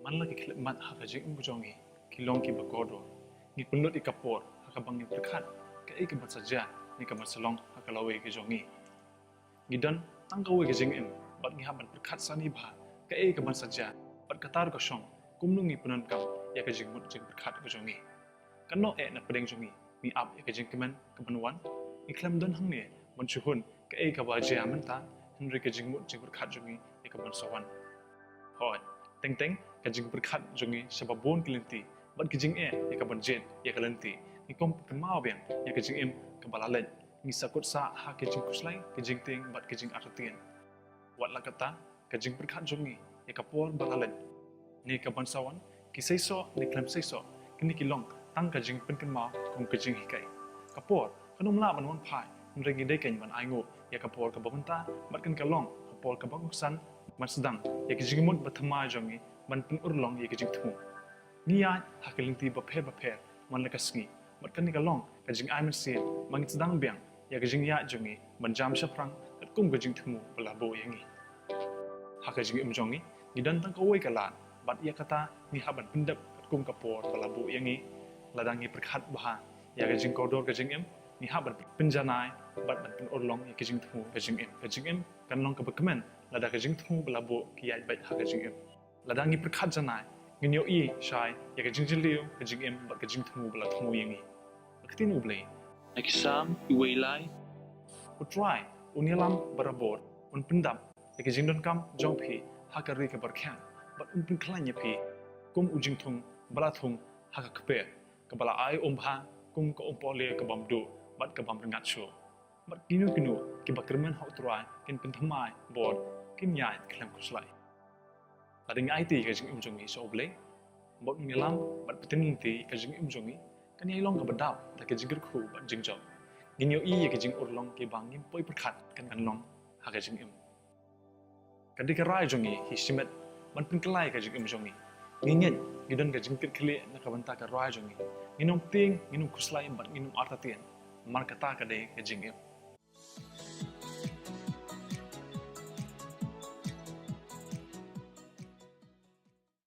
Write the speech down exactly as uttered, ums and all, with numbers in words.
Hanla ki khyllipmat ha ka jingim ka jong ngi ki long kiba kordor. Ngi pynlut ïa ka por ha kaba ngin pyrkhat kaei kaban sa jia ne kaban sa long ha ka lawei ka jong ngi. Ngi don tang kawei ka jingim bad ngi hap ban pyrkhat sani bha kaei kaban sa jia bad kata ruh ka shong kumno ngi pyndonkam ïa ka jingmut jingpyrkhat ka jong ngi. Katno eh na pdeng jong ngi ngi ap ïa ka jingkmen kaban wan. Ngi khlem don hangne ban shu hun kaei kaba jia mynta, hynrei ka jingmut jingpyrkhat jong ngi ïa kaban sa wan. Hooid, teng teng ka jingpyrkhat jong ngi sha ba bun ki lynti bad ka jingeh ïa kaban jied ïa ka lynti. Ngi khlem pynkynmaw biang ïa ka jingim kaba la leit. Ngi sahkut sah ha ka jingkhuslai, ka jingtieng bad ka jingartatien. Wat la katta, ka jingpyrkhat jong ngi ïa ka por ba la leit ne kaban sa wan, ki seisoh ne khlem seisoh, kine ki long tang ka jingpynkynmaw kum ka jinghikai. Ka por kan ym lah ban wan phai, hynrei ngi dei kein ban ainguh ïa ka por kaba mynta bad kan ka long ka por kaba kongsan ban sdang ïa ka jingmut bathymmai jong ngi, ban pynurlong ïa ka jingthmu. Ngi ïaid ha ki lynti bapher bapher man la ka sngi bad kane ka long ka jingai mynsiem ba ngin sdang biang ïa ka jingïaid jong ngi ban jam shaphrang katkum ka jingthmu ba la buh ïa ngi. Ha ka jingim jong ngi, ngi don tang kawei ka lad bad ïa kata ngi hap ban pyndep katkum ka por ba la buh ïa ngi. Lada ngi pyrkhat bha ïa ka jingkordor ka jingim, ngi hap ban pynjanai bad ban pynurlong ïa ka jingthmu ka jingim. Ka jingim kan long kaba kmen lada ka jingthmu ba la buh ka ïaid beit ha ka jingim. Lada ngi pyrkhat janai, ngin ïohi shai ïa ka jingjylliew ka jingim bad ka jingthmu ba la thmu ïa ngi. Ka ktien U Blei na ki Salm uwei lai: U Trai un ïalam barabor, un pyndap ïa ka jingdonkam jong phi ha ka ri kaba rkhiang bad un pynkhlaiñ ïa phi kum u jingthung ba la thung ha ka kper, kaba la ai um bha kum ka umpohlieh ka bym duh bad ka bym rngat shuh. Bad kino kino kiba kyrmen ha U Trai kin pynthymmai bor, kin ïaid khlem khuslai. Lada ngi aiti ïa ka jingim jong ngi sha U Blei bad un ïalam bad pynlynti ïa ka jingim jong ngi, kan ïai long kaba dap da ka jingkyrkhu bad jingjop. Ngin ïohi ïa ka jingurlong kiba ngim poi pyrkhat kan kan long ha ka jingim. Ka dei ka rai jong ngi hi shimet ban pynkylla ïa ka jingim jong ngi. Ngi ngeit ngi don ka jingkitkhlieh na ka bynta ka rai jong ngi. Ngin ym tieng, ngin ym khuslai bad ngin ym artatien. Namar kata ka dei ka jingim.